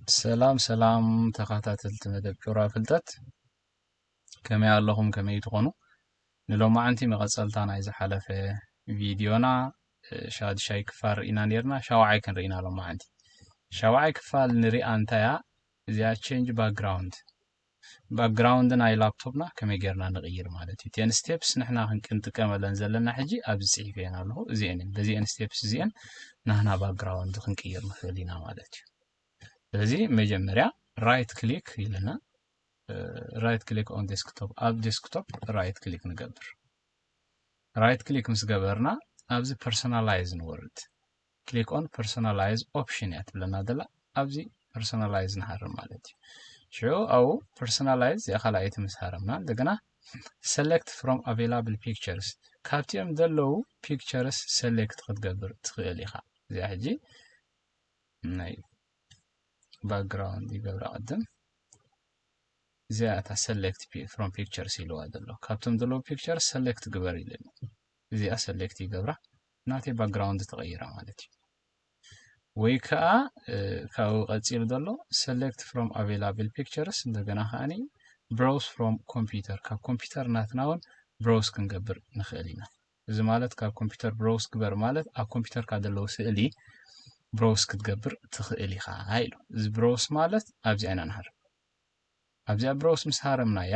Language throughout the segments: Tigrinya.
ሰላም ሰላም ተኸታተልቲ መደብ ጩራ ፍልጠት፣ ከመይ ኣለኹም? ከመይ ትኾኑ? ንሎማዓንቲ መቐጸልታ ናይ ዝሓለፈ ቪድዮና፣ እ፣ ሻድሻይ ክፋል ርኢና ኔርና፣ ሻውዓይ ክንርኢና ሎማዓንቲ። ሻውዓይ ክፋል ንሪኣ እንታያ እዚኣ ቼንጅ ባክግራውንድ። ባክግራውንድ ናይ ላፕቶፕና ከመይ ጌርና ንቕይር ማለት እዩ። እተን ስቴፕስ ንሕና ክንጥቀመለን ዘለና ሕጂ ኣብዚ ጽሒፈን ኣለኹ። እዚኤን እየን። በዚኤን ስቴፕስ እዚኤን ናህና ባክግራውንድ ክንቅይር ንኽእል ኢና ማለት እዩ። ስለዚ መጀመርያ ራይት ክሊክ ኢልና፣ እ፣ ራይት ክሊክ ኦን ዴስክቶፕ፣ ኣብ ዴስክቶፕ ራይት ክሊክ ንገብር። ራይት ክሊክ ምስ ገበርና ኣብዚ ፐርሶናላይዝ ንወርድ። ክሊክ ኦን ፐርሶናላይዝ ኦፕሽን እያ ትብለና ዘላ። ኣብዚ ፐርሶናላይዝ ንሃርም ማለት እዩ። ሽዑ ኣብኡ ፐርሶናላይዝ እዚኣ ካልኣይቲ ምስ ሃረምና እንደገና ሰሌክት ፍሮም ኣቬላብል ፒክቸርስ፣ ካብቲኦም ዘለዉ ፒክቸርስ ሰሌክት ክትገብር ትኽእል ኢኻ። እዚኣ ሕጂ ናይ ባክግራውንድ ይገብራ ቅድም። እዚኣ እታ ሰሌክት ፍሮም ፒክቸርስ ኢልዋ ዘሎ። ካብቶም ዘለዉ ፒክቸርስ ሰሌክት ግበር ኢለኒ። እዚኣ ሰሌክት ይገብራ፣ ናተይ ባክግራውንድ ተቐይራ ማለት እዩ። ወይ ከዓ፣ እ፣ ካብኡ ቀጺሉ ዘሎ ሰሌክት ፍሮም ኣቬላብል ፒክቸርስ፣ እንደገና ከዓኒ ብራውዝ ፍሮም ኮምፒውተር፣ ካብ ኮምፒውተር ናትና እውን ብራውዝ ክንገብር ንኽእል ኢና። እዚ ማለት ካብ ኮምፒውተር ብራውዝ ግበር ማለት ኣብ ኮምፒውተርካ ዘለዉ ስእሊ ብራውዝ ክትገብር ትኽእል ኢኻ ኢሉ። እዚ ብራውዝ ማለት ኣብዚኣ ኢና ንሃርም። ኣብዚኣ ብራውዝ ምስ ሃረምናያ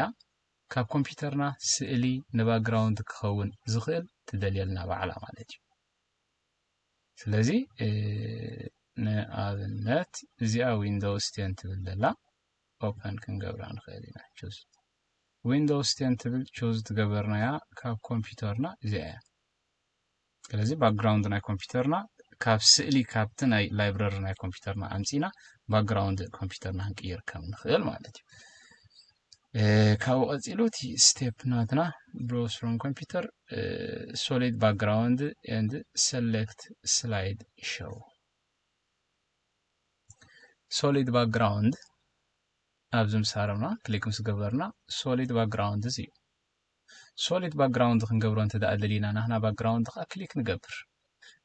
ካብ ኮምፒውተርና ስእሊ ንባክግራውንድ ክኸውን ዝኽእል ትደልየልና ባዕላ ማለት እዩ። ስለዚ፣ እ፣ ንኣብነት እዚኣ ዊንዶውስ ቴን ትብል ዘላ ኦፐን ክንገብራ ንኽእል ኢና። ቹዝ ዊንዶውስ ቴን ትብል ቹዝ ትገበርናያ ካብ ኮምፒውተርና እዚኣ እያ። ስለዚ ባክግራውንድ ናይ ኮምፒውተርና ካብ ስእሊ ካብቲ ናይ ላይብረሪ ናይ ኮምፒውተርና ኣምጺና ባክግራውንድ ኮምፒውተርና ክንቅይር ከም ንኽእል ማለት እዩ። እ፣ ካብኡ ቀጺሉ እቲ ስቴፕ ናትና ብራውዝ ፍሮም ኮምፒውተር፣ እ፣ ሶሊድ ባክግራውንድ ኤንድ ሰሌክት ስላይድ ሾው። ሶሊድ ባክግራውንድ ኣብዚ ምስ ሃረምና፣ ክሊክ ምስ ገበርና ሶሊድ ባክግራውንድ እዚ እዩ። ሶሊድ ባክግራውንድ ክንገብሮ እንተ ደኣ ደሊና ናህና ባክግራውንድ ከኣ ክሊክ ንገብር።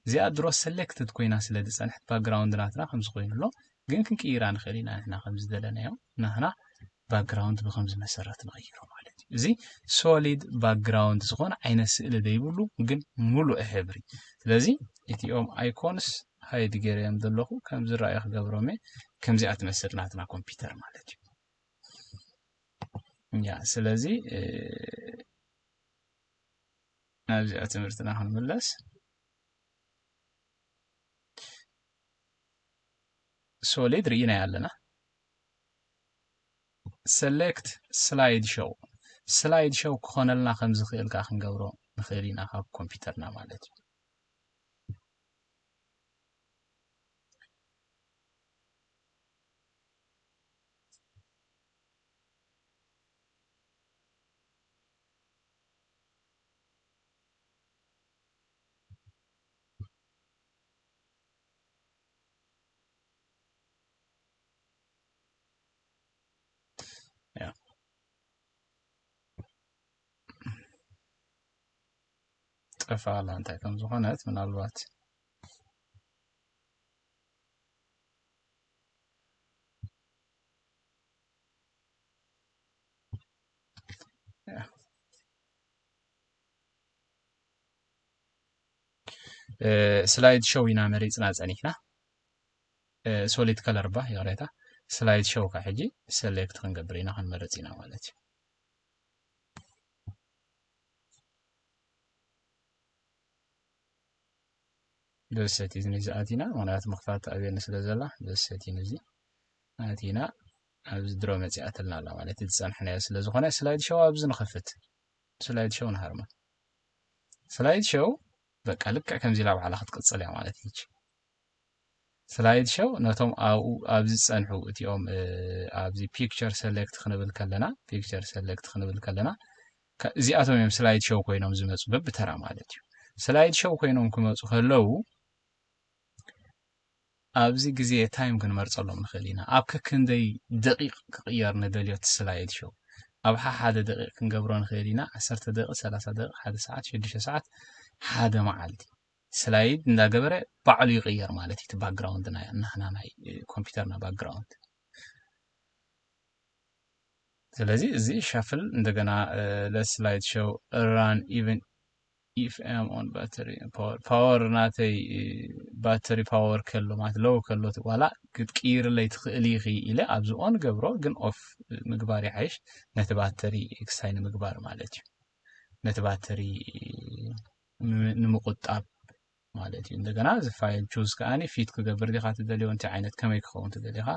እዚኣ ድሮ ሰሌክትድ ኮይና ስለ ዝጸንሐት ባክግራውንድ ናትና ከምዚ ኮይኑ ኣሎ፣ ግን ክንቅይራ ንኽእል ኢና ንሕና ከም ዝደለናዮ ናህና ባክግራውንድ ብከምዚ መሰረት ንቐይሮ ማለት እዩ። እዚ ሶሊድ ባክግራውንድ ዝኾነ ዓይነት ስእሊ ዘይብሉ ግን ሙሉእ ሕብሪ። ስለዚ እቲኦም ኣይኮንስ ሃይድ ገይረዮም ዘለኹ ከም ዝረኣዩ ክገብሮም እየ። ከምዚኣ ትመስል ናትና ኮምፒውተር ማለት እዩ። ያ፣ ስለዚ፣ እ፣ ናብዚኣ ትምህርትና ክንምለስ። ሶሊድ ርኢናዮ ኣለና። ሰሌክት ስላይድ ሾው። ስላይድ ሾው ክኾነልና ከም ዝኽእል ከኣ ክንገብሮ ንኽእል ኢና ካብ ኮምፒውተርና ማለት እዩ። ያ። ጠፋ ኣላ እንታይ ከም ዝኾነት ምናልባት። እ፣ ስላይድ ሾው ኢና መሪጽና ጸኒሕና። እ፣ ሶሊድ ከለር ባ ይቕሬታ። ስላይድ ሾው ከ ሕጂ ሰሌክት ክንገብር ኢና፣ ክንመርጽ ኢና ማለት እዩ። በሰቲ እዚ ነዚ ኣቲና፣ ምኽንያቱ ምኽፋት ኣብየኒ ስለ ዘላ፣ በሰቲ ነዚ ኣቲና ኣብዚ ድሮ መጺኣትልና ኣላ ማለት እዩ። ዝጸንሕናዮ ስለ ዝኾነ ስላይድ ሾው ኣብዚ ንኸፍት። ስላይድ ሾው ንሃርማ። ስላይድ ሾው በቃ ልክዕ ከምዚ ኢላ ባዕላ ክትቅጽል እያ ማለት እዩ። ስላይድ ሾው ነቶም ኣብኡ፣ ኣብዚ ዝጸንሑ እቲኦም፣ እ፣ ኣብዚ ፒክቸር ሰሌክት ክንብል ከለና፣ ፒክቸር ሰሌክት ክንብል ከለና፣ ከ-፣ እዚኣቶም እዮም ስላይድ ሾው ኮይኖም ዝመጹ በብተራ ማለት እዩ። ስላይድ ሾው ኮይኖም ክመጹ ከለዉ፣ ኣብዚ ግዜ ታይም ክንመርጸሎም ንኽእል ኢና። ኣብ ከክንደይ ደቂቕ ክቕየር ንደልዮ እቲ ስላይድ ሾው። ኣብ ሓ-፣ ሓደ ደቂቕ ክንገብሮ ንኽእል ኢና። ዓሰርተ ደቂቕ፣ ሰላሳ ደቂቕ፣ ሓደ ሰዓት፣ ሽዱሽተ ሰዓት፣ ሓደ መዓልቲ። ስላይድ እንዳገበረ ባዕሉ ይቕየር ማለት እዩ። እቲ ባክግራውንድ ናይ፣ ናህና ናይ፣ እ፣ ኮምፒውተርና ባክግራውንድ። ስለዚ እዚ shuffle እንደገና ለ slide show run even if I am on battery power power ናተይ battery power ከሎ ማለት low ከሎ ዋላ ክትቅይርለይ ትኽእል ኢኺ ኢለ ኣብዚ on ገብሮ ግን off ምግባር ይሓይሽ ነቲ battery exercise ንምግባር ማለት እዩ ነቲ battery ንምቁጣብ ማለት እዩ እንደገና እዚ file choose ከዓኒ fit ክገብር ዲኻ ትደልዮ እንታይ ዓይነት ከመይ ክኸውን ትደልኻ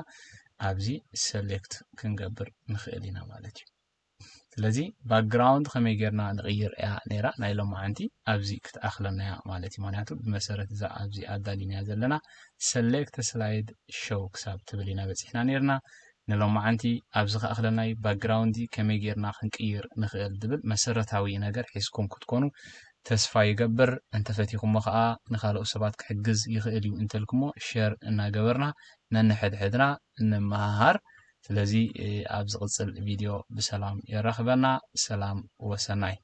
ኣብዚ select ክንገብር ንኽእል ኢና ማለት እዩ ስለዚ background ከመይ ጌርና ንቕይር እያ ነይራ ናይ ሎማዓንቲ ኣብዚ ክትኣኽለና እያ ማለት እዩ ምክንያቱ ብመሰረት እዛ ኣብዚ ኣዳሊናያ ዘለና select slide show ክሳብ ትብል ኢና በፂሕና ነይርና ንሎማዓንቲ ኣብዚ ክኣኽለናይ background ከመይ ጌርና ክንቅይር ንኽእል ዝብል መሰረታዊ ነገር ሒዝኩም ክትኮኑ ተስፋ ይገብር እንተፈቲኹሞ ከዓ ንካልኦት ሰባት ክሕግዝ ይኽእል እዩ እንተልኩሞ share እናገበርና ነንሕድሕድና እንመሃሃር ስለዚ ኣብ ዝቕፅል ቪድዮ ብሰላም የራኽበና ሰላም ወሰናይ